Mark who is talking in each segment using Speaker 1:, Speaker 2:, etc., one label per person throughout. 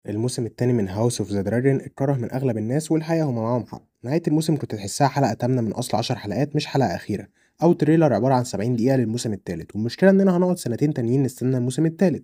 Speaker 1: الموسم الثاني من House of the Dragon اتكره من اغلب الناس، والحقيقة هما معاهم حق. نهاية الموسم كنت تحسها حلقة تامنه من اصل 10 حلقات، مش حلقة اخيرة او trailer عبارة عن 70 دقيقة للموسم الثالث. والمشكلة اننا هنقعد سنتين تانيين نستنى الموسم الثالث.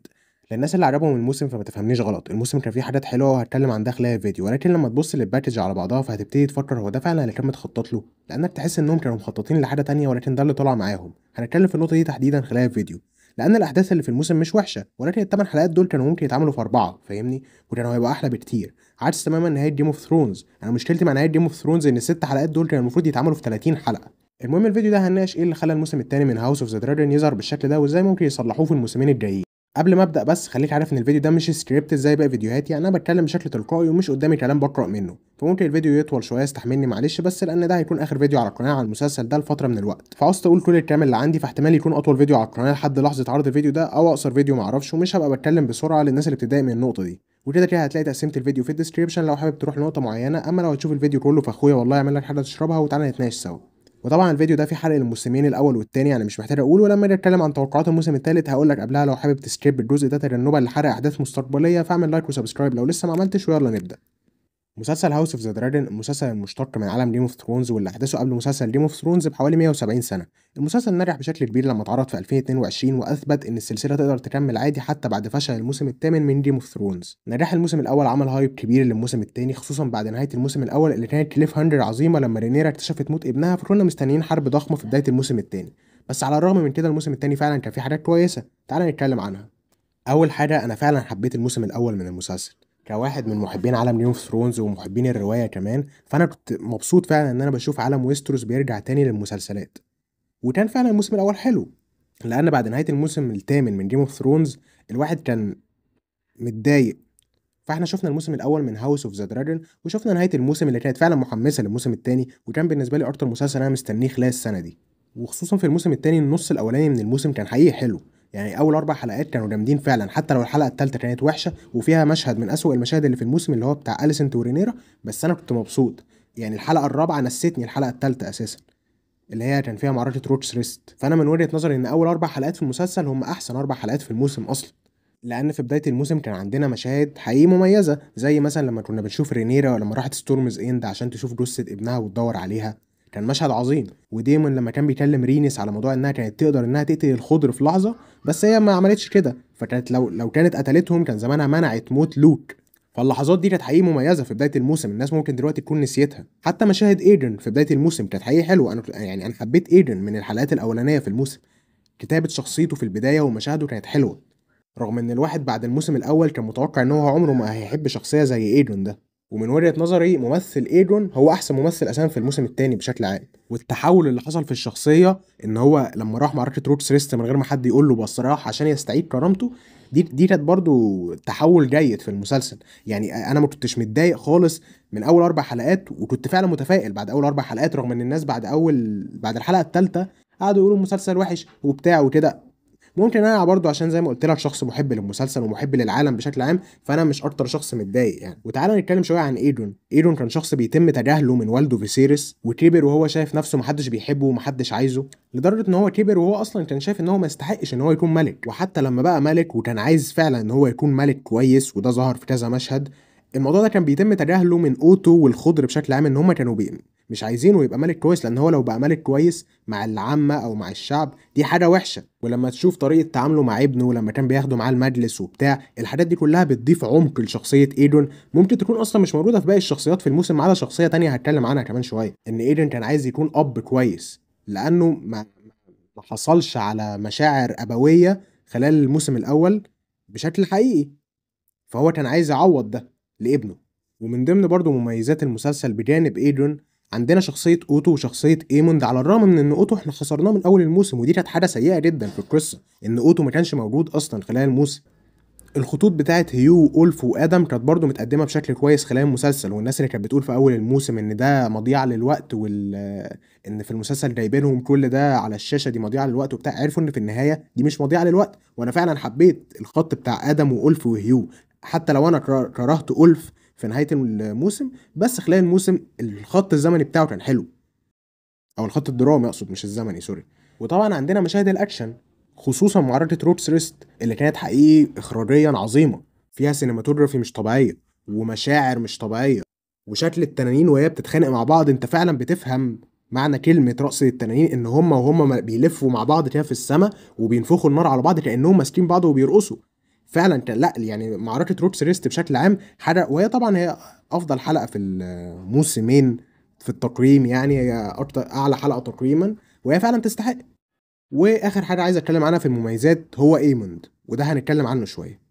Speaker 1: للناس اللي عجبهم الموسم فما تفهمنيش غلط، الموسم كان فيه حاجات حلوة وهتكلم عن ده خلال الفيديو، ولكن لما تبص لل package على بعضها فهتبتدي تفكر هو ده فعلا اللي كان متخطط له، لانك تحس انهم كانوا مخططين لحاجة تانية ولكن ده اللي طلع معاهم. هنتكلم في النقطة دي تحديدا خلال الفيديو، لان الاحداث اللي في الموسم مش وحشة، ولكن الثمان حلقات دول كانوا ممكن يتعملوا في 4، فاهمني؟ وكانوا هيبقوا احلى بكتير. عكس تماما نهاية Game of Thrones. انا مشكلتي مع نهاية Game of Thrones ان ال6 حلقات دول كانوا المفروض يتعملوا في 30 حلقة. المهم الفيديو ده هنناقش ايه اللي خلى الموسم الثاني من House of the Dragon يظهر بالشكل ده، وازاي ممكن يصلحوه في الموسمين الجايين. قبل ما ابدا بس خليك عارف ان الفيديو ده مش سكريبت زي باقي فيديوهاتي، يعني انا بتكلم بشكل تلقائي ومش قدامي كلام بقرا منه، فممكن الفيديو يطول شوية، استحملني معلش، بس لان ده هيكون اخر فيديو على القناة عن المسلسل ده لفترة من الوقت، فعاوز اقول كل الكلام اللي عندي، فاحتمال يكون اطول فيديو على القناة لحد لحظة عرض الفيديو ده او اقصر فيديو معرفش، ومش هبقى بتكلم بسرعة للناس اللي بتتضايق من النقطة دي. وكده كده هتلاقي تقسيمه الفيديو في ال description لو حابب تروح لنقطة معينة، اما لو هتشوف الفيديو كله فاخويا والله يعمل لك حاجة تشربها وتعالى نتناقش سوا. وطبعا الفيديو ده فيه حرق الموسمين الاول والثاني، يعني مش محتاج اقول، ولما اجي اتكلم عن توقعات الموسم الثالث هقول لك قبلها لو حابب ت skip الجزء ده تجنبا لحرق احداث مستقبلية، فاعمل like و subscribe لو لسه ما عملتش، ويلا نبدا. مسلسل House of the Dragon، المسلسل المشتق من عالم Game of Thrones واللي احداثه قبل مسلسل Game of Thrones بحوالي 170 سنة. المسلسل نجح بشكل كبير لما اتعرض في 2022، واثبت ان السلسلة تقدر تكمل عادي حتى بعد فشل الموسم الثامن من Game of Thrones. نجاح الموسم الاول عمل hype كبير للموسم الثاني، خصوصا بعد نهاية الموسم الاول اللي كانت cliffhanger عظيمة لما رينيرا اكتشفت موت ابنها، فكنا مستنيين حرب ضخمة في بداية الموسم الثاني. بس على الرغم من كده الموسم الثاني فعلا كان فيه حاجات كويسة، تعال نتكلم عنها. اول حاجة، انا فعلا حبيت الموسم الاول من المسلسل. كواحد من محبين عالم Game of Thrones ومحبين الرواية كمان، فانا كنت مبسوط فعلا ان انا بشوف عالم ويستروس بيرجع تاني للمسلسلات. وكان فعلا الموسم الاول حلو، لان بعد نهاية الموسم الثامن من Game of Thrones الواحد كان متضايق، فاحنا شفنا الموسم الاول من House of the Dragon وشفنا نهاية الموسم اللي كانت فعلا محمسه للموسم الثاني، وكان بالنسبة لي اكتر مسلسل انا مستنيه خلال السنة دي. وخصوصا في الموسم الثاني النص الاولاني من الموسم كان حقيقي حلو، يعني اول 4 حلقات كانوا جامدين فعلا، حتى لو الحلقة الثالثة كانت وحشة وفيها مشهد من اسوأ المشاهد اللي في الموسم اللي هو بتاع اليسنت ورينيرا، بس انا كنت مبسوط. يعني الحلقة الرابعة نستني الحلقة الثالثة اساسا اللي هي كان فيها معركة Rooks Rest. فانا من وجهه نظري ان اول 4 حلقات في المسلسل هم احسن 4 حلقات في الموسم اصلا، لان في بداية الموسم كان عندنا مشاهد حقيقي مميزة، زي مثلا لما كنا بنشوف رينيرا لما راحت Storm's End عشان تشوف جثة ابنها وتدور عليها، كان مشهد عظيم. وديمون لما كان بيكلم رينيس على موضوع انها كانت تقدر انها تقتل الخضر في لحظة، بس هي ما عملتش كده، فكانت لو كانت قتلتهم كان زمانها منعت موت لوك. فاللحظات دي كانت حقيقي مميزة في بداية الموسم، الناس ممكن دلوقتي تكون نسيتها. حتى مشاهد ايدن في بداية الموسم كانت حقيقي حلوة، انا حبيت ايدن من الحلقات الاولانية في الموسم، كتابه شخصيته في البداية ومشاهدة كانت حلوة، رغم ان الواحد بعد الموسم الاول كان متوقع ان هو عمره ما هيحب شخصية زي ايدن ده. ومن وجهة نظري ممثل ايجون هو احسن ممثل اساسا في الموسم الثاني بشكل عام، والتحول اللي حصل في الشخصية ان هو لما راح معركة Rooks Rest من غير ما حد يقول له، بس راح عشان يستعيد كرامته، دي كانت برضو تحول جيد في المسلسل. يعني انا ما كنتش متضايق خالص من اول 4 حلقات، وكنت فعلا متفائل بعد اول 4 حلقات، رغم ان الناس بعد الحلقة الثالثة قعدوا يقولوا المسلسل وحش وبتاع وكده. ممكن انا برضو عشان زي ما قلت لك شخص محب للمسلسل ومحب للعالم بشكل عام، فانا مش اكتر شخص متضايق يعني. وتعالى نتكلم شوية عن ايدون. ايدون كان شخص بيتم تجاهله من والده فيسيريس، وكبر وهو شايف نفسه محدش بيحبه ومحدش عايزه، لدرجة ان هو كبر وهو اصلا كان شايف ان هو ما يستحقش ان هو يكون ملك. وحتى لما بقى ملك وكان عايز فعلا ان هو يكون ملك كويس، وده ظهر في كذا مشهد، الموضوع ده كان بيتم تجاهله من اوتو والخضر بشكل عام، ان هم كانوا مش عايزينه يبقى ملك كويس، لان هو لو بقى ملك كويس مع العامة او مع الشعب دي حاجة وحشة. ولما تشوف طريقه تعامله مع ابنه لما كان بياخده معاه المجلس وبتاع، الحاجات دي كلها بتضيف عمق لشخصية ايدون، ممكن تكون اصلا مش موجودة في باقي الشخصيات في الموسم، ما عدا شخصية تانية هتكلم عنها كمان شوية. ان ايدون كان عايز يكون اب كويس لانه ما حصلش على مشاعر ابويه خلال الموسم الاول بشكل حقيقي، فهو كان عايز يعوض ده لابنه. ومن ضمن برضو مميزات المسلسل بجانب ايدون عندنا شخصية اوتو وشخصية ايموند، على الرغم من ان اوتو احنا خسرناه من اول الموسم، ودي كانت حاجة سيئة جدا في القصة ان اوتو ما كانش موجود اصلا خلال الموسم. الخطوط بتاعت هيو واولف وادم كانت برضو متقدمة بشكل كويس خلال المسلسل، والناس اللي كانت بتقول في اول الموسم ان ده مضيعة للوقت ان في المسلسل جايبينهم كل ده على الشاشة دي مضيعة للوقت وبتاع، عرفوا ان في النهاية دي مش مضيعة للوقت. وانا فعلا حبيت الخط بتاع ادم واولف وهيو، حتى لو انا كرهت اولف في نهاية الموسم، بس خلال الموسم الخط الزمني بتاعه كان حلو، او الخط الدرامي اقصد مش الزمني، sorry. وطبعا عندنا مشاهد الاكشن، خصوصا معركة Rooks Rest اللي كانت حقيقي اخراجيا عظيمة. فيها cinematography مش طبيعية ومشاعر مش طبيعية، وشكل التنانين وهي بتتخانق مع بعض انت فعلا بتفهم معنى كلمة رقص التنانين، ان هم وهم بيلفوا مع بعض كده في السماء وبينفخوا النار على بعض كأنهم ماسكين بعض وبيرقصوا فعلا. لا يعني معركة Rooks Rest بشكل عام حاجة، وهي طبعا هي افضل حلقة في الموسمين في التقييم، يعني هي اكتر اعلى حلقة تقييما، وهي فعلا تستحق. واخر حاجة عايز اتكلم عنها في المميزات هو ايموند، وده هنتكلم عنه شوية.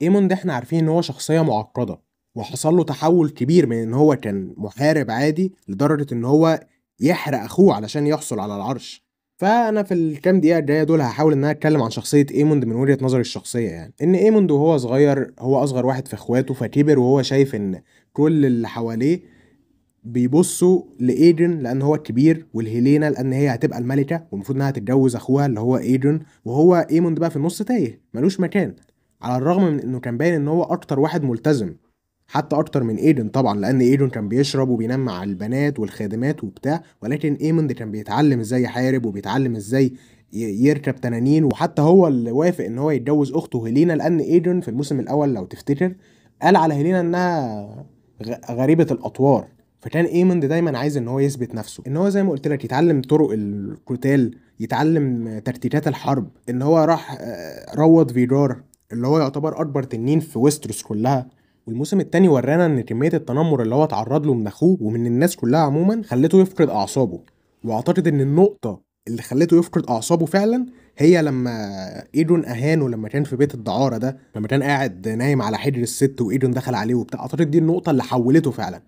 Speaker 1: ايموند احنا عارفين ان هو شخصية معقدة، وحصل له تحول كبير من ان هو كان محارب عادي لدرجة ان هو يحرق اخوه علشان يحصل على العرش. فانا في الكام دقيقة الجاية دول هحاول ان انا اتكلم عن شخصية ايموند من وجهه نظري الشخصية. يعني ان ايموند وهو صغير، هو اصغر واحد في اخواته، فكبر وهو شايف ان كل اللي حواليه بيبصوا لايجون لان هو الكبير، والهيلينا لان هي هتبقى الملكة والمفروض انها تتجوز اخوها اللي هو ايجون، وهو ايموند بقى في النص تايه ملوش مكان، على الرغم من انه كان باين ان هو اكتر واحد ملتزم حتى اكتر من ايدن طبعا، لان ايدن كان بيشرب وبينام مع البنات والخادمات وبتاع، ولكن ايموند كان بيتعلم ازاي يحارب وبيتعلم ازاي يركب تنانين، وحتى هو اللي وافق ان هو يتجوز اخته هيلينا، لان ايدن في الموسم الاول لو تفتكر قال على هيلينا انها غريبة الاطوار. فكان ايموند دايما عايز ان هو يثبت نفسه، ان هو زي ما قلت لك يتعلم طرق القتال، يتعلم تكتيكات الحرب، ان هو راح روض فيجار اللي هو يعتبر اكبر تنين في ويستروس كلها. والموسم التاني ورانا ان كمية التنمر اللي هو اتعرض له من اخوه ومن الناس كلها عموما خلته يفقد اعصابه، واعتقد ان النقطة اللي خلته يفقد اعصابه فعلا هي لما ايدون اهانه لما كان في بيت الدعاره ده، لما كان قاعد نايم على حجر الست وايدون دخل عليه وبتاع. اعتقد دي النقطة اللي حولته فعلا،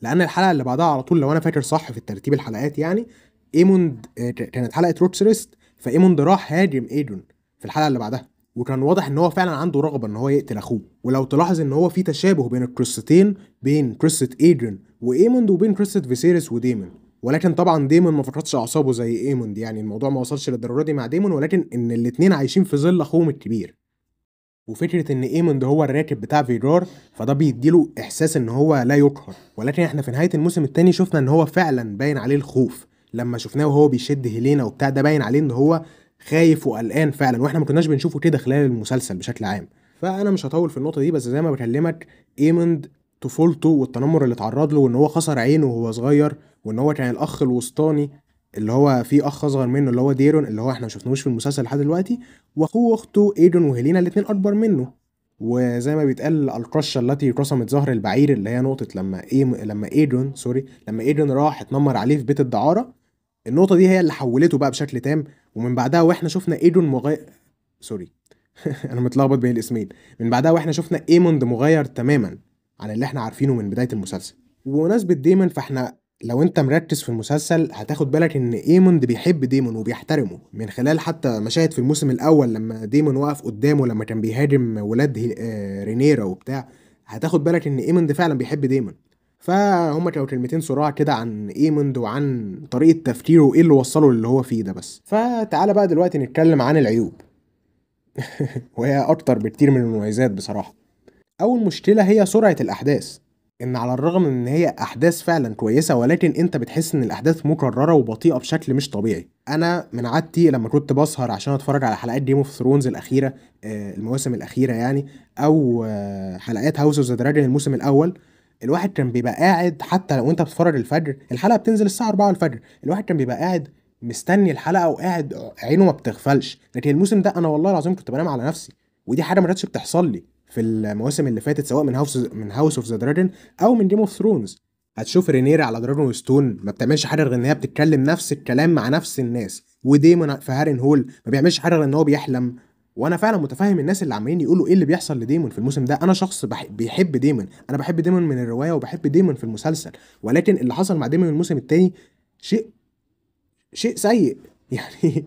Speaker 1: لان الحلقة اللي بعدها على طول لو انا فاكر صح في الترتيب الحلقات يعني ايموند كانت حلقة Rooks Rest، فايموند راح هاجم ايدون في الحلقة اللي بعدها، وكان واضح ان هو فعلا عنده رغبة ان هو يقتل اخوه. ولو تلاحظ ان هو في تشابه بين القصتين، بين قصة ايدون وايموند وبين قصة فيسيريس وديمون، ولكن طبعا ديمون ما فقدش اعصابه زي ايموند، يعني الموضوع ما وصلش للدرجة دي مع ديمون، ولكن ان الاتنين عايشين في ظل اخوهم الكبير. وفكره ان ايموند هو الراكب بتاع فيجار فده بيديله احساس ان هو لا يقهر، ولكن احنا في نهاية الموسم الثاني شفنا ان هو فعلا باين عليه الخوف لما شفناه وهو بيشد هيلينا وبتاع، ده باين عليه ان هو خايف وقلقان فعلا، واحنا ما كناش بنشوفه كده خلال المسلسل بشكل عام. فانا مش هطول في النقطة دي، بس زي ما بكلمك ايموند طفولته والتنمر اللي اتعرض له، وان هو خسر عينه وهو صغير، وان هو كان الاخ الوسطاني اللي هو في اخ اصغر منه اللي هو ديرون اللي هو احنا ما شفناهوش في المسلسل لحد دلوقتي، واخوه واخته ايدون وهيلينا الاثنين اكبر منه. وزي ما بيتقال القشه التي قسمت ظهر البعير، اللي هي نقطة لما ايدون لما ايدون راح اتنمر عليه في بيت الدعاره، النقطة دي هي اللي حولته بقى بشكل تام. ومن بعدها واحنا شفنا ايدون مغير sorry انا متلخبط بين الاسمين، من بعدها واحنا شفنا ايموند مغير تماما عن اللي احنا عارفينه من بداية المسلسل. وبمناسبة ديمون، فاحنا لو انت مركز في المسلسل هتاخد بالك ان ايموند بيحب ديمون وبيحترمه، من خلال حتى مشاهد في الموسم الاول لما ديمون وقف قدامه لما كان بيهاجم ولاد رينيرا وبتاع، هتاخد بالك ان ايموند فعلا بيحب ديمون. فهم كانوا كلمتين صراع كده عن ايموند وعن طريقه تفكيره وايه اللي وصله للي هو فيه ده بس. فتعالى بقى دلوقتي نتكلم عن العيوب وهي اكتر بكتير من المميزات بصراحة. اول مشكلة هي سرعة الاحداث، ان على الرغم من ان هي احداث فعلا كويسة، ولكن انت بتحس ان الاحداث مكررة وبطيئه بشكل مش طبيعي. انا من عادتي لما كنت بسهر عشان اتفرج على حلقات Game of Thrones الاخيرة، المواسم الاخيرة يعني، او حلقات House of the Dragon الموسم الاول، الواحد كان بيبقى قاعد حتى لو انت بتتفرج الفجر، الحلقة بتنزل الساعة 4 الفجر، الواحد كان بيبقى قاعد مستني الحلقة وقاعد عينه ما بتغفلش. لكن الموسم ده انا والله العظيم كنت بنام على نفسي، ودي حاجة ما كانتش بتحصل لي في المواسم اللي فاتت، سواء من House of the Dragon او من Game of Thrones. هتشوف رينيرا على Dragonstone ما بتعملش حاجة غير ان هي بتتكلم نفس الكلام مع نفس الناس، وديمون في هارين هول ما بيعملش حاجة غير ان هو بيحلم. وانا فعلا متفهم الناس اللي عمالين يقولوا ايه اللي بيحصل لديمون في الموسم ده. انا شخص بيحب ديمون، انا بحب ديمون من الرواية وبحب ديمون في المسلسل، ولكن اللي حصل مع ديمون الموسم الثاني شيء سيء يعني.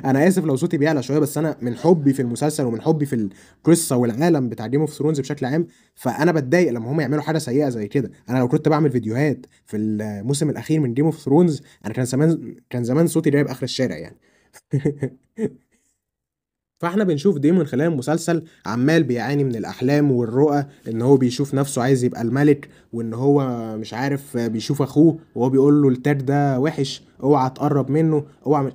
Speaker 1: انا اسف لو صوتي بيعلى شوية، بس انا من حبي في المسلسل ومن حبي في القصة والعالم بتاع Game of Thrones بشكل عام، فانا بتضايق لما هم يعملوا حاجة سيئه زي كده. انا لو كنت بعمل فيديوهات في الموسم الاخير من Game of Thrones انا كان زمان صوتي جايب اخر الشارع يعني. فاحنا بنشوف ديمون خلال المسلسل عمال بيعاني من الاحلام والرؤى، ان هو بيشوف نفسه عايز يبقى الملك، وان هو مش عارف بيشوف اخوه وهو بيقول له التاج ده وحش، اوعى تقرب منه، اوعى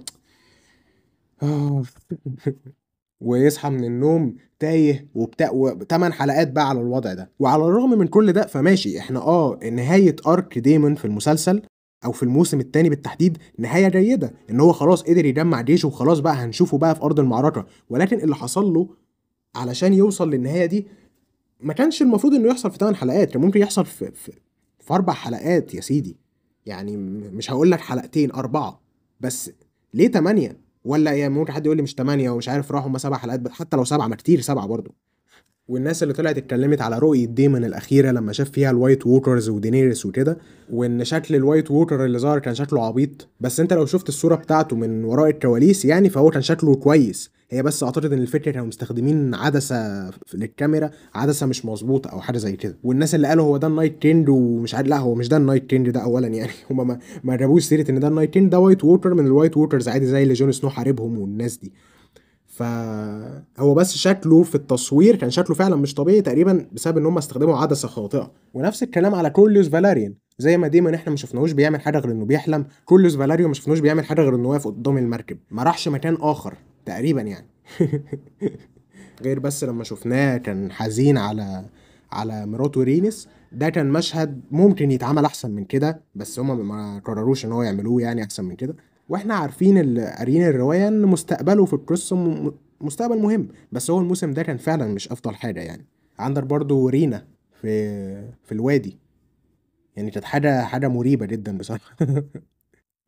Speaker 1: ويصحى من النوم تايه وبتاع، و8 حلقات بقى على الوضع ده. وعلى الرغم من كل ده فماشي احنا نهاية arc ديمون في المسلسل او في الموسم الثاني بالتحديد نهاية جيدة، ان هو خلاص قدر يجمع جيشه وخلاص بقى هنشوفه بقى في ارض المعركة، ولكن اللي حصل له علشان يوصل للنهاية دي ما كانش المفروض انه يحصل في 8 حلقات، كان ممكن يحصل في 4 حلقات يا سيدي، يعني مش هقول لك حلقتين، 4 بس، ليه 8؟ ولا يعني ممكن حد يقول لي مش 8 ومش عارف راحوا ما 7 حلقات، حتى لو 7 ما كتير، 7 برضو. والناس اللي طلعت اتكلمت على رؤية ديمون الأخيرة لما شاف فيها ال White Walkers ودينيريس وكده، وإن شكل ال White Walker اللي ظهر كان شكله عبيط، بس أنت لو شفت الصورة بتاعته من وراء الكواليس يعني فهو كان شكله كويس. هي بس أعتقد إن الفكرة كانوا مستخدمين عدسة للكاميرا، عدسة مش مظبوطة أو حاجة زي كده. والناس اللي قالوا هو ده ال Night King ومش عارف، لا هو مش ده ال Night King ده أولا يعني، هما ما جابوش سيرة إن ده ال Night King، ده White Walker من ال White Walkers عادي زي اللي جون سنو حاربهم والناس دي. فهو بس شكله في التصوير كان شكله فعلا مش طبيعي تقريبا بسبب ان هم استخدموا عدسة خاطئه. ونفس الكلام على كورليوس فالاريان، زي ما ديمون احنا ما شفناهوش بيعمل حاجة غير انه بيحلم، كورليوس فالاريون ما شفناهوش بيعمل حاجة غير انه واقف قدام المركب، ما راحش مكان اخر تقريبا يعني. غير بس لما شفناه كان حزين على مراته رينيس، ده كان مشهد ممكن يتعمل احسن من كده، بس هم ما قرروش ان هو يعملوه يعني احسن من كده. واحنا عارفين اللي قاريين الرواية ان مستقبله في القصة مستقبل مهم، بس هو الموسم ده كان فعلا مش افضل حاجة يعني. عندك برضو رينا في الوادي، يعني كانت حاجة مريبه جدا بصراحة.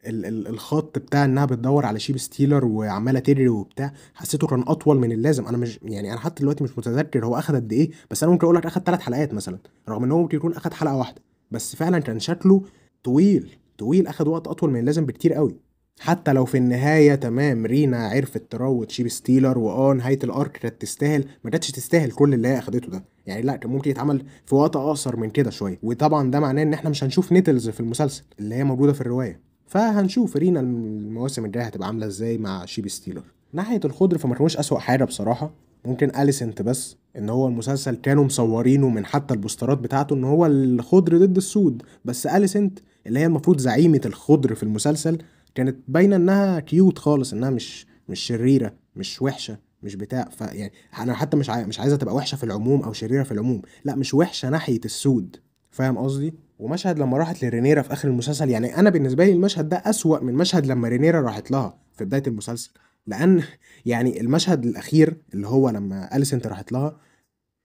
Speaker 1: الخط بتاع انها بتدور على Sheepstealer وعماله تجري وبتاع، حسيته كان اطول من اللازم. انا مش يعني انا حتى دلوقتي مش متذكر هو اخد قد ايه، بس انا ممكن اقول لك اخد 3 حلقات مثلا، رغم ان هو ممكن يكون اخد حلقة واحدة، بس فعلا كان شكله طويل طويل، اخد وقت اطول من اللازم بكتير قوي. حتى لو في النهاية تمام رينا عرفت تروض Sheepstealer نهاية ال arc كانت تستاهل، ما كانتش تستاهل كل اللي هي اخدته ده يعني، لا كان ممكن يتعمل في وقت اقصر من كده شوية. وطبعا ده معناه ان احنا مش هنشوف نيتلز في المسلسل اللي هي موجودة في الرواية، فهنشوف رينا المواسم الجاية هتبقى عامله ازاي مع Sheepstealer. ناحية الخضر فما كانوش اسوأ حاجة بصراحة، ممكن أليسنت بس ان هو المسلسل كانوا مصورينه من حتى البوسترات بتاعته ان هو الخضر ضد السود، بس أليسنت اللي هي المفروض زعيمه الخضر في المسلسل كانت باينة انها cute خالص، انها مش شريرة، مش وحشة، مش بتاع، فيعني انا حتى مش عايزه تبقى وحشة في العموم او شريرة في العموم، لا مش وحشة ناحية السود، فاهم قصدي؟ ومشهد لما راحت لرينيرا في اخر المسلسل، يعني انا بالنسبة لي المشهد ده اسوأ من مشهد لما رينيرا راحت لها في بداية المسلسل، لان يعني المشهد الاخير اللي هو لما أليسنت راحت لها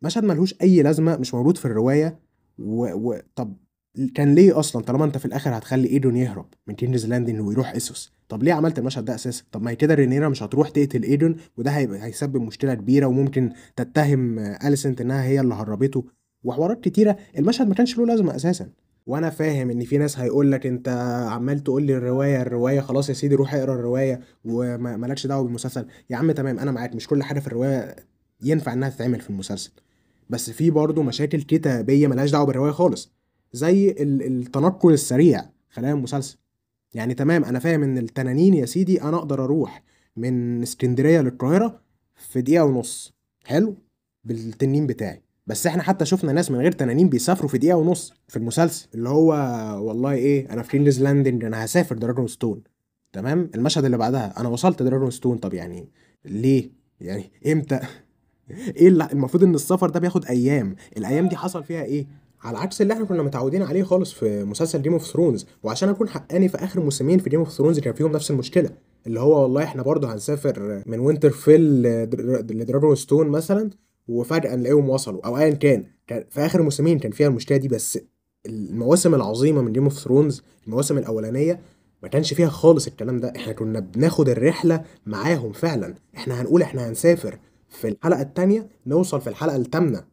Speaker 1: مشهد ملهوش اي لازمه، مش موجود في الرواية. طب كان ليه اصلا طالما انت في الاخر هتخلي ايدون يهرب من كينجز لاندنج ويروح اسوس، طب ليه عملت المشهد ده اساسا؟ طب ما هي كده رينيرا مش هتروح تقتل ايدون، وده هيبقى هيسبب مشكلة كبيرة، وممكن تتهم أليسنت انها هي اللي هربته وحوارات كتيرة. المشهد ما كانش له لازمه اساسا. وانا فاهم ان في ناس هيقول لك انت عمال تقول لي الرواية الرواية، خلاص يا سيدي روح اقرا الرواية ومالكش دعوه بالمسلسل. يا عم تمام انا معاك، مش كل حاجة في الرواية ينفع انها تتعمل في المسلسل، بس في برضه مشاكل كتابيه ملهاش دعوه بالرواية خالص، زي التنقل السريع خلال المسلسل. يعني تمام انا فاهم ان التنانين يا سيدي انا اقدر اروح من اسكندرية للقاهره في 1.5 دقيقة، حلو، بالتنين بتاعي، بس احنا حتى شفنا ناس من غير تنانين بيسافروا في 1.5 دقيقة في المسلسل، اللي هو والله ايه انا في كينجز لاندنج انا هسافر دراجون ستون، تمام. المشهد اللي بعدها انا وصلت دراجون ستون، طب يعني ليه؟ يعني امتى؟ ايه اللي المفروض ان السفر ده بياخد ايام، الايام دي حصل فيها ايه؟ على عكس اللي احنا كنا متعودين عليه خالص في مسلسل Game of Thrones. وعشان اكون حقاني في اخر موسمين في Game of Thrones كان فيهم نفس المشكلة، اللي هو والله احنا برضه هنسافر من وينترفيل لدراجون ستون مثلا، وفجأة نلاقيهم وصلوا او ايا كان. في اخر موسمين كان فيها المشكلة دي، بس المواسم العظيمة من Game of Thrones المواسم الاولانية ما كانش فيها خالص الكلام ده. احنا كنا بناخد الرحلة معاهم فعلا، احنا هنقول احنا هنسافر في الحلقة الثانية نوصل في الحلقة الثامنة،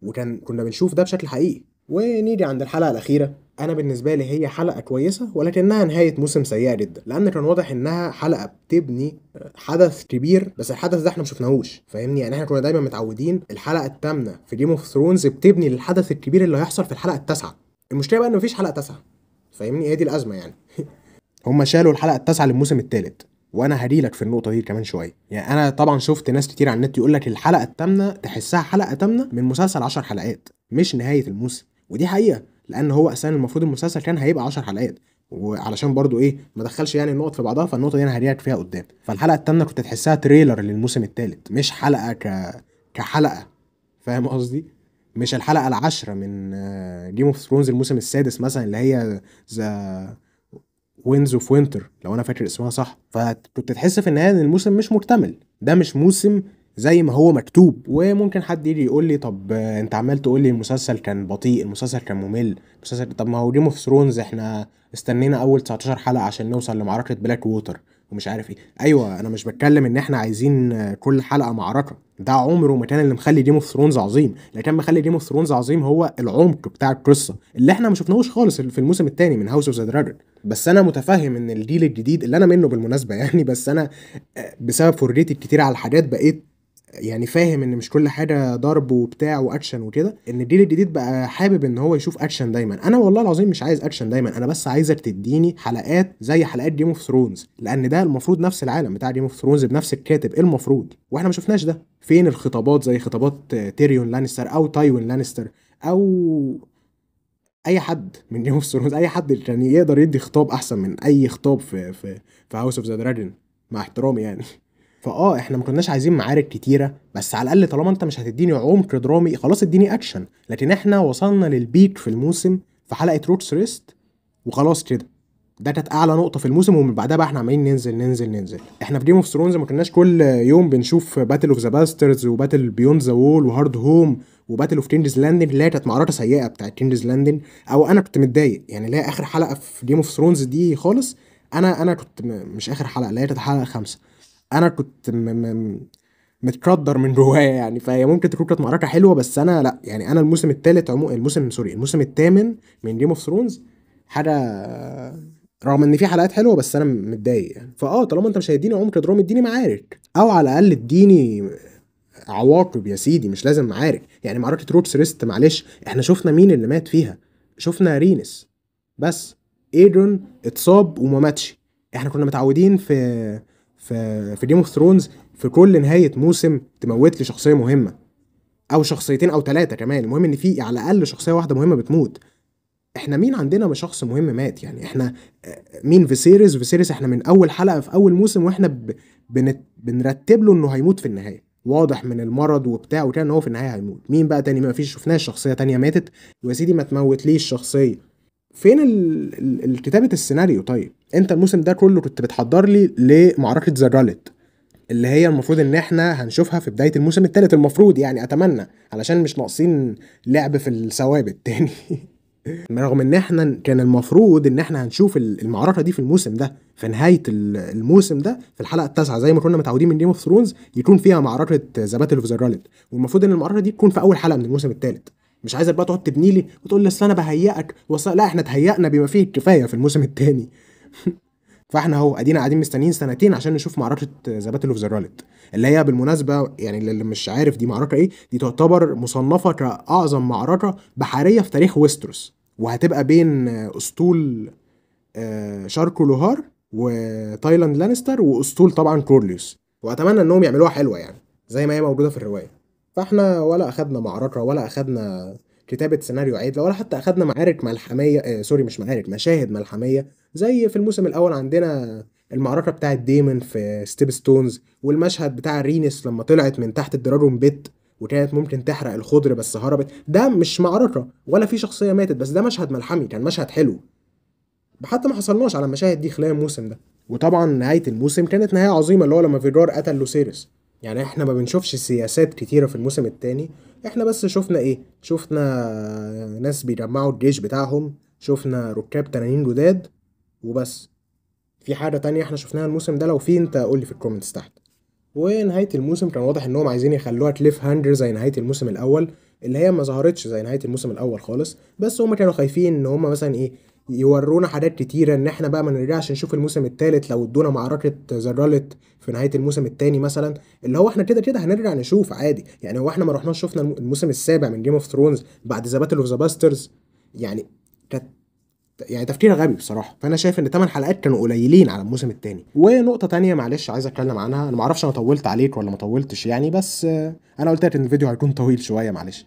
Speaker 1: وكان كنا بنشوف ده بشكل حقيقي. ونيجي عند الحلقة الاخيرة، انا بالنسبة لي هي حلقة كويسة ولكنها نهاية موسم سيئه جدا، لان كان واضح انها حلقة بتبني حدث كبير، بس الحدث ده احنا ما شفناهوش، فاهمني؟ يعني احنا كنا دايما متعودين الحلقة الثامنة في Game of Thrones بتبني للحدث الكبير اللي هيحصل في الحلقة التاسعة. المشكلة بقى ان مفيش حلقة تاسعه، فاهمني؟ هي دي الازمة يعني. هم شالوا الحلقة التاسعة للموسم الثالث، وانا هجيلك في النقطة دي كمان شوية. يعني انا طبعا شفت ناس كتير على النت يقول لك الحلقة الثامنة تحسها حلقة ثامنه من مسلسل 10 حلقات مش نهاية الموسم، ودي حقيقة، لان هو اساسا المفروض المسلسل كان هيبقى 10 حلقات، وعلشان برضو ايه ما دخلش يعني النقط في بعضها، فالنقطه دي انا هريك فيها قدام. فالحلقة الثامنة كنت تحسها trailer للموسم الثالث، مش حلقة كحلقه، فاهم قصدي؟ مش الحلقة العاشرة من Game of Thrones الموسم السادس مثلا، اللي هي The Winds of Winter لو انا فاكر اسمها صح. فكنت تحس في النهاية ان الموسم مش مكتمل، ده مش موسم زي ما هو مكتوب. وممكن حد يجي يقول لي طب انت عمال تقول لي المسلسل كان بطيء، المسلسل كان ممل، المسلسل، طب ما هو Game of Thrones احنا استنينا اول 19 حلقة عشان نوصل لمعركه Blackwater ومش عارف ايه. ايوه انا مش بتكلم ان احنا عايزين كل حلقة معركة، ده عمره ما كان اللي مخلي Game of Thrones عظيم. اللي كان مخلي Game of Thrones عظيم هو العمق بتاع القصة اللي احنا ما شفناهوش خالص في الموسم الثاني من House of the Dragon. بس انا متفهم ان الجيل الجديد اللي انا منه بالمناسبة يعني، بس انا بسبب فرجتي الكتير على الحاجات بقيت يعني فاهم ان مش كل حاجة ضرب وبتاع واكشن وكده، ان الجيل الجديد بقى حابب ان هو يشوف اكشن دايما. انا والله العظيم مش عايز اكشن دايما، انا بس عايزك تديني حلقات زي حلقات Game of Thrones، لان ده المفروض نفس العالم بتاع Game of Thrones بنفس الكاتب المفروض، واحنا ما شفناش ده. فين الخطابات زي خطابات تيريون لانستر او تايوين لانستر او اي حد من Game of Thrones، اي حد كان يقدر يدي خطاب احسن من اي خطاب في في في House of the Dragon مع احترامي يعني. فاه احنا ما كناش عايزين معارك كتيرة، بس على الاقل طالما انت مش هتديني عمق درامي خلاص اديني اكشن. لكن احنا وصلنا لل peak في الموسم في حلقة Rook's Rest وخلاص كده، ده كانت اعلى نقطة في الموسم، ومن بعدها بقى احنا عمالين ننزل ننزل ننزل. احنا في Game of Thrones ما كناش كل يوم بنشوف Battle of the Bastards و Battle Beyond the Wall و Hardhome و Battle of King's Landing، اللي هي كانت معركة سيئه بتاعت King's Landing، او انا كنت متضايق يعني، اللي هي اخر حلقة في Game of Thrones دي خالص. انا كنت مش اخر حلقة، اللي هي كانت حلقة 5، انا كنت متقدر من جوايا يعني. فهي ممكن تكون كانت معركة حلوة، بس انا لا يعني، انا الموسم الثالث الموسم الثامن من Game of Thrones حاجة، رغم ان في حلقات حلوة بس انا متضايق يعني. فاه طالما انت مش هيديني عمق درامي اديني معارك، او على الاقل اديني عواقب يا سيدي، مش لازم معارك يعني. معركة Rook's Rest معلش احنا شفنا مين اللي مات فيها، شفنا رينس بس، ايجون اتصاب وما ماتش. احنا كنا متعودين في في في Game of Thrones في كل نهاية موسم تموت لي شخصية مهمة او شخصيتين او ثلاثة كمان، المهم ان في على الاقل شخصية واحدة مهمة بتموت. احنا مين عندنا شخص مهم مات يعني؟ احنا مين؟ فيسيريس. فيسيريس احنا من اول حلقة في اول موسم واحنا بنرتب له انه هيموت في النهاية، واضح من المرض وبتاع وكده ان هو في النهاية هيموت. مين بقى تاني؟ ما فيش، شفناش شخصية تانية ماتت. ويا سيدي ما تموتليش شخصية. فين الكتابة السيناريو؟ طيب انت الموسم ده كله كنت بتحضر لي لمعركه The Gullet اللي هي المفروض ان احنا هنشوفها في بداية الموسم الثالث المفروض يعني، اتمنى، علشان مش ناقصين لعب في الثوابت تاني. رغم ان احنا كان المفروض ان احنا هنشوف المعركة دي في الموسم ده، في نهاية الموسم ده في الحلقة التاسعة زي ما كنا متعودين من Game of Thrones يكون فيها معركة The Battle of the Gullet، والمفروض ان المعركة دي تكون في اول حلقة من الموسم الثالث. مش عايزك بقى تقعد تبني لي وتقول لي اصل انا بهيئك لا احنا اتهيأنا بما فيه الكفاية في الموسم الثاني. فاحنا اهو ادينا قاعدين مستنيين سنتين عشان نشوف معركة The Battle of the Gullet، اللي هي بالمناسبة يعني اللي مش عارف دي معركة ايه، دي تعتبر مصنفه كاعظم معركة بحرية في تاريخ ويستروس، وهتبقى بين اسطول شاركو لوهار وتايلاند لانستر واسطول طبعا كورليوس، واتمنى انهم يعملوها حلوة يعني زي ما هي موجودة في الرواية. فاحنا ولا اخدنا معركة ولا اخدنا كتابه سيناريو عدله ولا حتى اخدنا معارك ملحميه، sorry مش معارك، مشاهد ملحميه زي في الموسم الاول عندنا المعركة بتاعه ديمون في Stepstones، والمشهد بتاع رينس لما طلعت من تحت ال Dragonpit وكانت ممكن تحرق الخضر بس هربت. ده مش معركة ولا في شخصية ماتت، بس ده مشهد ملحمي، كان مشهد حلو، حتى ما حصلناش على المشاهد دي خلال الموسم ده. وطبعا نهاية الموسم كانت نهاية عظيمة اللي هو لما فيجار قتل لوسيريس. يعني احنا ما بنشوفش سياسات كتيرة في الموسم الثاني، احنا بس شفنا ايه؟ شفنا ناس بيجمعوا الجيش بتاعهم، شفنا ركاب تنانين جداد وبس. في حاجة تانية احنا شفناها الموسم ده؟ لو في انت قول لي في ال comments تحت. ونهاية الموسم كان واضح انهم عايزين يخلوها cliffhanger زي نهاية الموسم الاول، اللي هي ما ظهرتش زي نهاية الموسم الاول خالص، بس هم كانوا خايفين ان هم مثلا ايه يورونا حاجات كتيرة ان احنا بقى ما نرجعش نشوف الموسم الثالث لو ادونا معركة The Gullet في نهاية الموسم الثاني مثلا، اللي هو احنا كده كده هنرجع نشوف عادي يعني. هو احنا ما رحناش شفنا الموسم السابع من Game of Thrones بعد The Battle of the Bastards يعني، كانت يعني تفكير غبي بصراحة. فانا شايف ان 8 حلقات كانوا قليلين على الموسم الثاني. ونقطة تانية معلش عايز اتكلم عنها، انا ما اعرفش انا طولت عليك ولا ما طولتش يعني، بس انا قلت لك ان الفيديو هيكون طويل شوية معلش.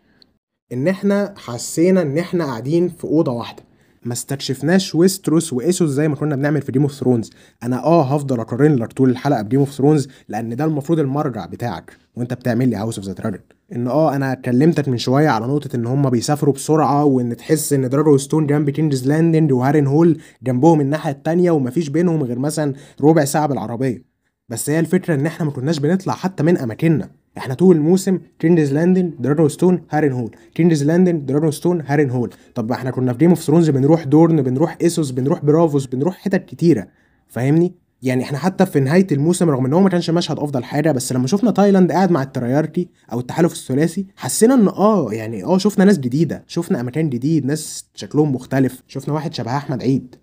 Speaker 1: ان احنا حسينا ان احنا قاعدين في اوضة واحدة، ما استكشفناش ويستروس وإيسوس زي ما كنا بنعمل في Game of Thrones. انا هفضل اقارن لك طول الحلقة ب Game of Thrones لان ده المفروض المرجع بتاعك وانت بتعمل لي House of the Dragon. ان انا كلمتك من شوية على نقطة ان هم بيسافروا بسرعة، وان تحس ان Dragonstone جنب King's Landing وهارين هول جنبهم الناحية التانية ومفيش بينهم غير مثلا ربع ساعة بالعربية. بس هي الفكرة ان احنا ما كناش بنطلع حتى من اماكننا، احنا طول الموسم King's Landing Dragonstone هارين هول، King's Landing Dragonstone هارين هول. طب احنا كنا في Game of Thrones بنروح دورن، بنروح ايسوس، بنروح برافوس، بنروح حتت كتيرة، فاهمني؟ يعني احنا حتى في نهاية الموسم رغم ان هو ما كانش مشهد افضل حاجة، بس لما شفنا تايلاند قاعد مع ال Triarchy او التحالف الثلاثي حسينا ان يعني شفنا ناس جديدة، شفنا اماكن جديد، ناس شكلهم مختلف، شفنا واحد شبه احمد عيد.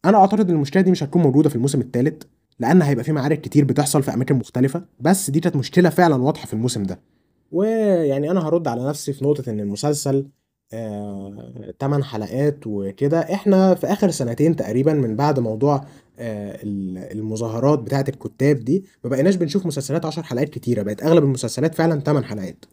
Speaker 1: انا اعتقد ان المشكلة دي مش هتكون موجودة في الموسم الثالث، لان هيبقى في معارك كتير بتحصل في اماكن مختلفة، بس دي كانت مشكلة فعلا واضحة في الموسم ده. ويعني انا هرد على نفسي في نقطة ان المسلسل 8 حلقات وكده. احنا في اخر سنتين تقريبا من بعد موضوع المظاهرات بتاعه الكتاب دي ما بقيناش بنشوف مسلسلات 10 حلقات كتيرة، بقت اغلب المسلسلات فعلا 8 حلقات.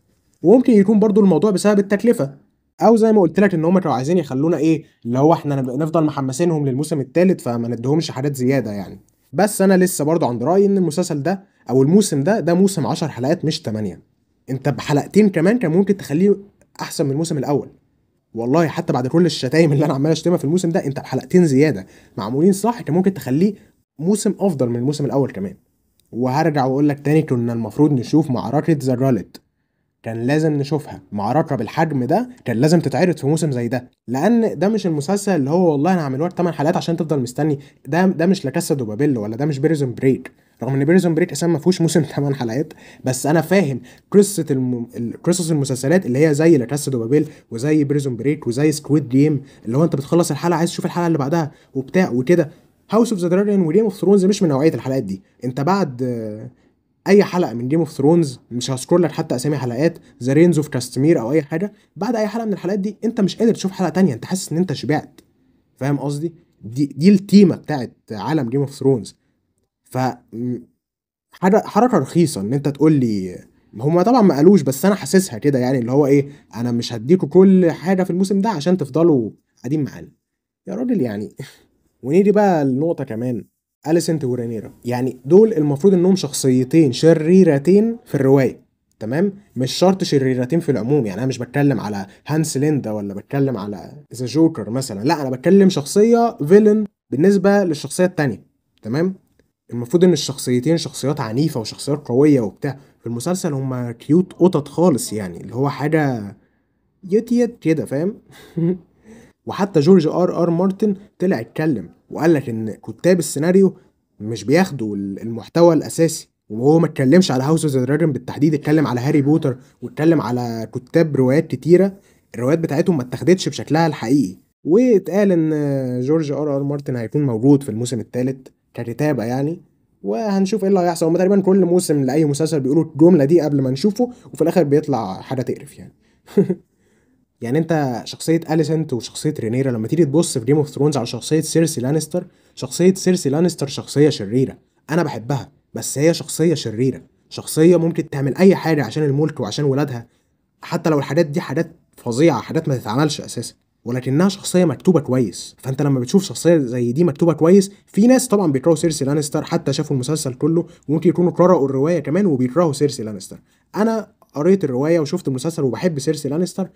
Speaker 1: وممكن يكون برضو الموضوع بسبب التكلفة، او زي ما قلت لك ان هم كانوا عايزين يخلونا ايه اللي هو احنا نفضل محمسينهم للموسم الثالث فما نديهمش حاجات زيادة يعني. بس انا لسه برضو عند رايي ان المسلسل ده او الموسم ده، ده موسم 10 حلقات مش 8. انت بحلقتين كمان كان ممكن تخليه احسن من الموسم الاول والله، حتى بعد كل الشتايم اللي انا عمال اشتمها في الموسم ده، انت بحلقتين زيادة معمولين صح كان ممكن تخليه موسم افضل من الموسم الاول كمان. وهرجع واقول لك تاني، كنا المفروض نشوف معركة The Gauntlet، كان لازم نشوفها. معركة بالحجم ده كان لازم تتعرض في موسم زي ده، لان ده مش المسلسل اللي هو والله انا هعمله لك 8 حلقات عشان تفضل مستني. ده مش La Casa de Papel ولا ده مش Prison Break، رغم ان Prison Break اساسا ما فيهوش موسم 8 حلقات، بس انا فاهم قصة قصص المسلسلات اللي هي زي La Casa de Papel وزي Prison Break وزي Squid Game، اللي هو انت بتخلص الحلقة عايز تشوف الحلقة اللي بعدها وبتاع وكده. House of the Dragon و Game of Thrones مش من نوعية الحلقات دي. انت بعد اي حلقة من Game of Thrones، مش هذكر لك حتى اسامي حلقات، The Rains of Castamere او اي حاجة، بعد اي حلقة من الحلقات دي انت مش قادر تشوف حلقة تانية، انت حاسس ان انت شبعت. فاهم قصدي؟ دي التيمه بتاعت عالم Game of Thrones. ف حركة رخيصة ان انت تقول لي، هما طبعا ما قالوش بس انا حاسسها كده، يعني اللي هو ايه، انا مش هديكوا كل حاجة في الموسم ده عشان تفضلوا قاعدين معانا يا راجل يعني. ونيجي بقى النقطة كمان، أليسنت ورينيرا، يعني دول المفروض انهم شخصيتين شريرتين في الرواية، تمام؟ مش شرط شريرتين في العموم، يعني انا مش بتكلم على هانس ليندا ولا بتكلم على the Joker مثلا، لا انا بتكلم شخصية villain بالنسبة للشخصية التانية، تمام؟ المفروض ان الشخصيتين شخصيات عنيفة وشخصيات قوية وبتاع، في المسلسل هما cute قطط خالص، يعني اللي هو حاجة يت يت كده، فاهم؟ وحتى جورج ار ار مارتن طلع اتكلم وقال لك ان كتاب السيناريو مش بياخدوا المحتوى الاساسي، وهو ما اتكلمش على House of the Dragon بالتحديد، اتكلم على هاري بوتر واتكلم على كتاب روايات كتيرة الروايات بتاعتهم ما اتاخدتش بشكلها الحقيقي. واتقال ان جورج ار ار مارتن هيكون موجود في الموسم الثالث ككتابه يعني، وهنشوف ايه اللي هيحصل. هما تقريبا كل موسم لاي مسلسل بيقولوا الجملة دي قبل ما نشوفه، وفي الاخر بيطلع حاجة تقرف يعني. يعني انت شخصية اليسنت وشخصية رينيرا لما تيجي تبص في Game of Thrones على شخصية سيرسي لانستر، شخصية سيرسي لانستر شخصية شريرة، انا بحبها، بس هي شخصية شريرة، شخصية ممكن تعمل اي حاجة عشان الملك وعشان ولادها، حتى لو الحاجات دي حاجات فظيعة، حاجات ما تتعملش اساسا، ولكنها شخصية مكتوبة كويس. فانت لما بتشوف شخصية زي دي مكتوبة كويس، في ناس طبعا بيكرهوا سيرسي لانستر حتى شافوا المسلسل كله، وممكن يكونوا قرأوا الرواية كمان وبيكرهوا سيرسي لانستر. انا قريت الرواية وشفت المسلسل وبحب سيرسي لانستر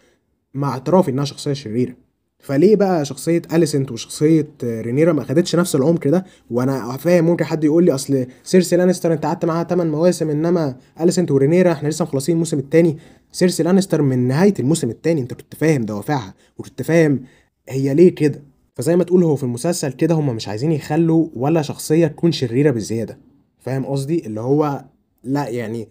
Speaker 1: مع اعترافي انها شخصية شريرة. فليه بقى شخصية اليسنت وشخصية رينيرا ما اخدتش نفس العمق ده؟ وانا فاهم ممكن حد يقول لي اصل سيرسي لانستر انت قعدت معاها 8 مواسم، انما اليسنت ورينيرا احنا لسه مخلصين الموسم الثاني. سيرسي لانستر من نهاية الموسم الثاني انت كنت فاهم دوافعها وكنت فاهم هي ليه كده. فزي ما تقول هو في المسلسل كده هم مش عايزين يخلوا ولا شخصية تكون شريرة بزيادة، فاهم قصدي؟ اللي هو لا يعني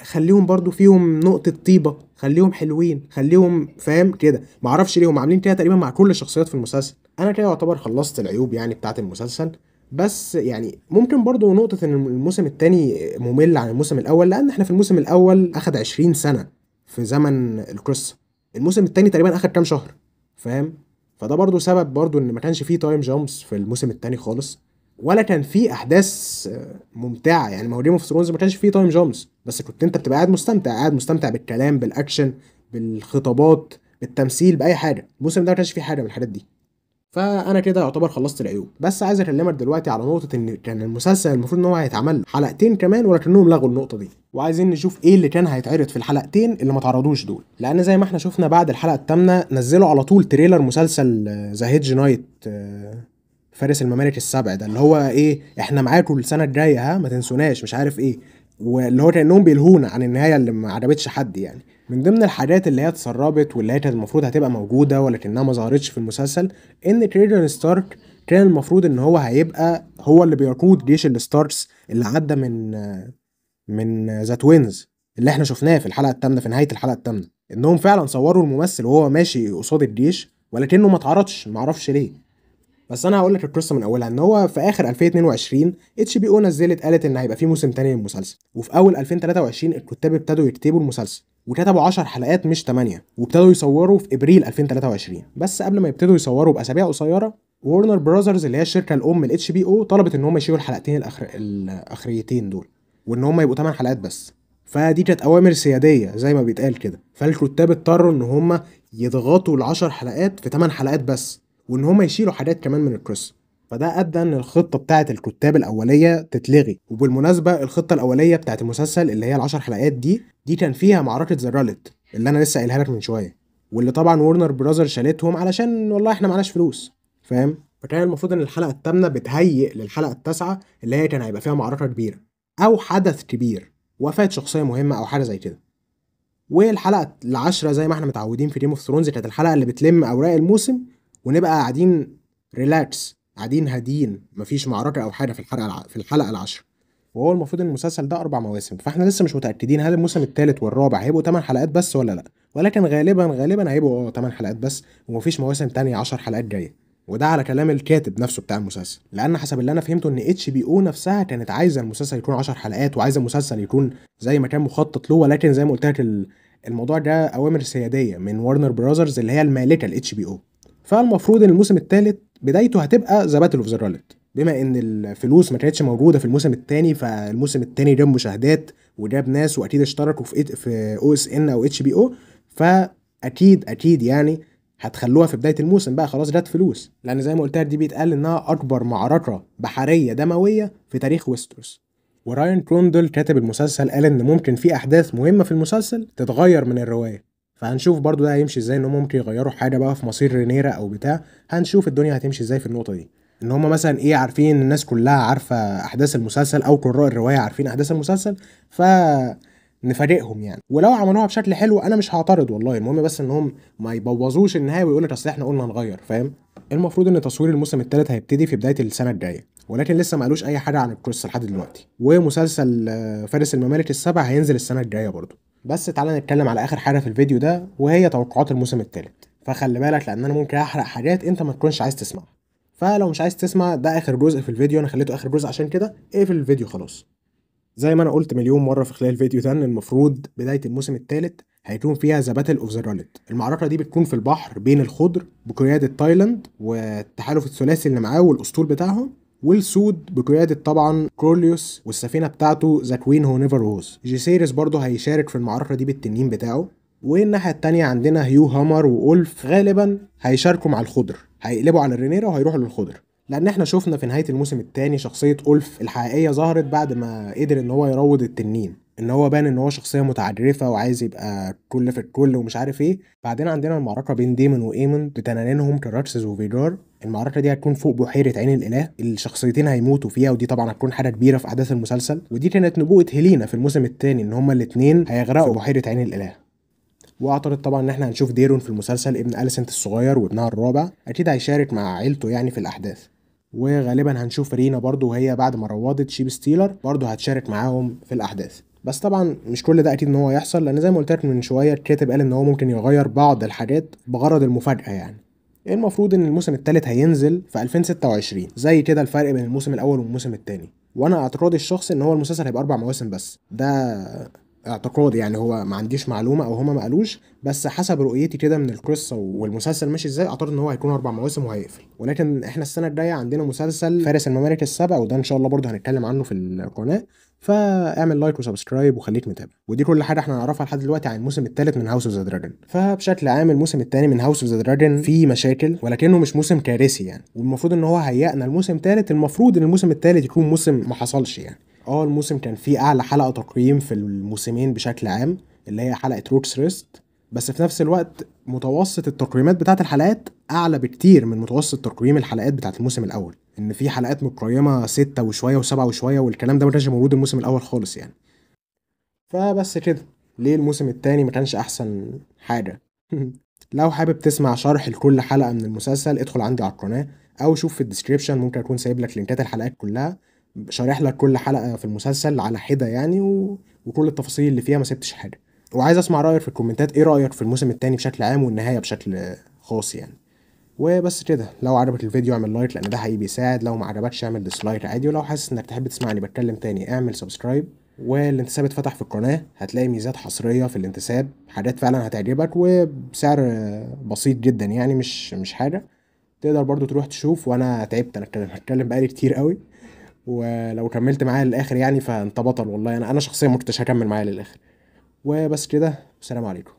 Speaker 1: خليهم برضو فيهم نقطة طيبة، خليهم حلوين، خليهم فاهم كده. معرفش ليه هم عاملين كده تقريبا مع كل الشخصيات في المسلسل. انا كده يعتبر خلصت العيوب يعني بتاعة المسلسل، بس يعني ممكن برضو نقطة ان الموسم التاني ممل عن الموسم الاول، لان احنا في الموسم الاول اخد 20 سنة في زمن القصة، الموسم التاني تقريبا اخد كام شهر، فاهم؟ فده برضو سبب برضو ان ما كانش فيه time jumps في الموسم التاني خالص، ولا كان في احداث ممتعة. يعني ما هو Game of Thrones ما كانش فيه time jumps، بس كنت انت بتبقى قاعد مستمتع، قاعد مستمتع بالكلام، بالاكشن، بالخطابات، بالتمثيل، باي حاجة. الموسم ده ما كانش فيه حاجة من الحاجات دي. فانا كده يعتبر خلصت العيوب، بس عايز اكلمك دلوقتي على نقطة ان كان المسلسل المفروض ان هو هيتعمل حلقتين كمان، ولكنهم لغوا النقطة دي، وعايزين نشوف ايه اللي كان هيتعرض في الحلقتين اللي ما اتعرضوش دول. لان زي ما احنا شفنا بعد الحلقة الثامنة نزلوا على طول trailer مسلسل The Hedge Knight، فارس الممالك السبع ده، اللي هو ايه احنا معاكم السنة الجاية، ها ما تنسوناش، مش عارف ايه، واللي هو كانهم بيلهونا عن النهاية اللي ما عجبتش حد يعني. من ضمن الحاجات اللي هي اتسربت واللي هي كانت المفروض هتبقى موجودة ولكنها ما ظهرتش في المسلسل، ان تيريون ستارك كان المفروض ان هو هيبقى هو اللي بيقود جيش الستاركس اللي عدى من the Twins اللي احنا شفناه في الحلقة الثامنة، في نهاية الحلقة الثامنة، انهم فعلا صوروا الممثل وهو ماشي قصاد الجيش، ولكنه ما اتعرضش، ما اعرفش ليه. بس انا هقول لك القصة من اولها، ان هو في اخر 2022 HBO نزلت قالت ان هيبقى في موسم تاني للمسلسل، وفي اول 2023 الكتاب ابتدوا يكتبوا المسلسل وكتبوا 10 حلقات مش 8، وابتدوا يصوروا في ابريل 2023. بس قبل ما يبتدوا يصوروا باسابيع قصيرة، Warner Brothers اللي هي الشركة الام ال HBO طلبت ان هم يشيلوا الحلقتين الاخريتين دول، وان هم يبقوا 8 حلقات بس. فدي كانت اوامر سيادية زي ما بيتقال كده، فالكتاب اضطروا ان هم يضغطوا ال10 حلقات في 8 حلقات بس، وان هم يشيلوا حاجات كمان من القصة. فده ادى ان الخطة بتاعه الكتاب الاولية تتلغي. وبالمناسبة الخطة الاولية بتاعه المسلسل اللي هي ال10 حلقات دي كان فيها معركة the Rowlett اللي انا لسه قايلها لك من شوية، واللي طبعا Warner Brothers شالتهم علشان والله احنا معناش فلوس، فاهم؟ فكان المفروض ان الحلقة الثامنة بتهيئ للحلقة التاسعة اللي هي كان هيبقى فيها معركة كبيرة او حدث كبير، وفاه شخصية مهمة او حاجة زي كده. والحلقة العاشرة زي ما احنا متعودين في Game of Thrones كانت الحلقة اللي بتلم اوراق الموسم، ونبقى قاعدين relax، قاعدين هاديين، مفيش معركة او حاجة في الحلقة العاشرة. وهو المفروض ان المسلسل ده 4 مواسم، فاحنا لسه مش متاكدين هل الموسم الثالث والرابع هيبقوا 8 حلقات بس ولا لا، ولكن غالبا هيبقوا 8 حلقات بس، ومفيش مواسم تانية 10 حلقات جاية. وده على كلام الكاتب نفسه بتاع المسلسل، لان حسب اللي انا فهمته ان HBO نفسها كانت عايزه المسلسل يكون 10 حلقات، وعايزه المسلسل يكون زي ما كان مخطط له، ولكن زي ما قلت لك الموضوع ده اوامر سيادية من Warner Brothers اللي هي المالكة ال HBO. فالمفروض ان الموسم الثالث بدايته هتبقى The Battle of the Rowlett، بما ان الفلوس ما كانتش موجودة في الموسم الثاني، فالموسم الثاني جاب مشاهدات وجاب ناس واكيد اشتركوا في OSN او HBO، فاكيد اكيد يعني هتخلوها في بداية الموسم بقى، خلاص جت فلوس. لان زي ما قلت لك دي بيتقال انها اكبر معركة بحرية دموية في تاريخ ويستروس. وراين كوندل كاتب المسلسل قال ان ممكن في احداث مهمة في المسلسل تتغير من الرواية، فهنشوف برضو ده هيمشي ازاي، ان هم ممكن يغيروا حاجة بقى في مصير رينيرا او بتاع، هنشوف الدنيا هتمشي ازاي في النقطة دي. ان هم مثلا ايه، عارفين ان الناس كلها عارفه احداث المسلسل او قراء الرواية عارفين احداث المسلسل، فنفاجئهم يعني. ولو عملوها بشكل حلو انا مش هعترض والله، المهم بس انهم ما يبوظوش النهاية ويقول لك اصل احنا قلنا نغير، فاهم؟ المفروض ان تصوير الموسم الثالث هيبتدي في بداية السنة الجاية، ولكن لسه ما قالوش اي حاجة عن القصة لحد دلوقتي. ومسلسل فارس الممالك السبع هينزل السنة الجاية برضو. بس تعالى نتكلم على اخر حاجة في الفيديو ده، وهي توقعات الموسم الثالث. فخلي بالك لان انا ممكن احرق حاجات انت ما تكونش عايز تسمعها، فلو مش عايز تسمع ده اخر جزء في الفيديو، انا خليته اخر جزء عشان كده اقفل الفيديو خلاص. زي ما انا قلت مليون مرة في خلال الفيديو ده ان المفروض بداية الموسم الثالث هيكون فيها The Battle of the Rowlett. المعركة دي بتكون في البحر بين الخضر بقيادة تايلاند والتحالف الثلاثي اللي معاه والاسطول بتاعهم، والسود بقيادة طبعا كورليوس والسفينة بتاعته The Queen Who Never Was. جيسيرس برضه هيشارك في المعركة دي بالتنين بتاعه. والناحية التانية عندنا هيو هامر وأولف غالبا هيشاركوا مع الخضر، هيقلبوا على الرينيرا وهيروحوا للخضر، لان احنا شفنا في نهاية الموسم الثاني شخصية أولف الحقيقية ظهرت بعد ما قدر ان هو يروض التنين، ان هو بان ان هو شخصية متعجرفه وعايز يبقى كل في الكل ومش عارف ايه. بعدين عندنا المعركة بين ديمون وايمون بتنانينهم كراكسس وفيجار. المعركة دي هتكون فوق بحيرة عين الاله، الشخصيتين هيموتوا فيها، ودي طبعا هتكون حاجة كبيرة في احداث المسلسل. ودي كانت نبوءة هيلينا في الموسم الثاني ان هما الاثنين هيغرقوا بحيرة عين الاله. واعترض طبعا ان احنا هنشوف ديرون في المسلسل، ابن أليسنت الصغير وابنها الرابع، اكيد هيشارك مع عيلته يعني في الاحداث. وغالبا هنشوف رينا برضو وهي بعد ما روضت Sheepstealer برضو هتشارك معاهم في الاحداث. بس طبعا مش كل ده اكيد ان هو يحصل، لان زي ما قلت لك من شوية الكاتب قال ان هو ممكن يغير بعض الحاجات بغرض المفاجاة يعني. المفروض ان الموسم الثالث هينزل في 2026، زي كده الفرق بين الموسم الاول والموسم الثاني. وانا اعتقادي الشخصي ان هو المسلسل هيبقى 4 مواسم بس، ده اعتقادي يعني، هو ما عنديش معلومة او هما ما قالوش، بس حسب رؤيتي كده من القصة والمسلسل ماشي ازاي اعتقد ان هو هيكون 4 مواسم وهيقفل. ولكن احنا السنة الجاية عندنا مسلسل فارس الممالك السبع، وده ان شاء الله برضه هنتكلم عنه في القناة. فاعمل like و subscribe وخليك متابع. ودي كل حاجة احنا نعرفها لحد دلوقتي عن الموسم الثالث من House of the Dragon. فبشكل عام الموسم الثاني من House of the Dragon فيه مشاكل، ولكنه مش موسم كارثي يعني، والمفروض ان هو هيأنا الموسم الثالث. المفروض ان الموسم الثالث يكون موسم ما حصلش يعني. الموسم كان فيه اعلى حلقة تقييم في الموسمين بشكل عام اللي هي حلقة Rook's Rest، بس في نفس الوقت متوسط التقييمات بتاعه الحلقات اعلى بكتير من متوسط تقييم الحلقات بتاعه الموسم الاول، ان في حلقات متقيمه 6 وشوية و7 وشوية، والكلام ده ما كانش موجود الموسم الاول خالص يعني. فبس كده، ليه الموسم التاني ما كانش احسن حاجة. لو حابب تسمع شرح لكل حلقة من المسلسل ادخل عندي على القناة او شوف في ال description، ممكن اكون سايب لك لينكات الحلقات كلها، شارح لك كل حلقة في المسلسل على حده يعني، وكل التفاصيل اللي فيها، ما سبتش حاجة. وعايز اسمع رايك في الكومنتات، ايه رايك في الموسم التاني بشكل عام والنهاية بشكل خاص يعني. وبس كده، لو عجبك الفيديو اعمل like لان ده حقيقي بيساعد، لو ما عجبكش اعمل dislike عادي، ولو حاسس انك تحب تسمعني بتكلم تاني اعمل subscribe. والانتساب اتفتح في القناة، هتلاقي ميزات حصرية في الانتساب، حاجات فعلا هتعجبك وبسعر بسيط جدا يعني، مش حاجة. تقدر برضو تروح تشوف. وانا تعبت، انا هتكلم بقالي كتير قوي، ولو كملت معايا للاخر يعني فانت بطل والله. انا شخصيا ما كنتش هكمل معايا للاخر. وبس كده، والسلام عليكم.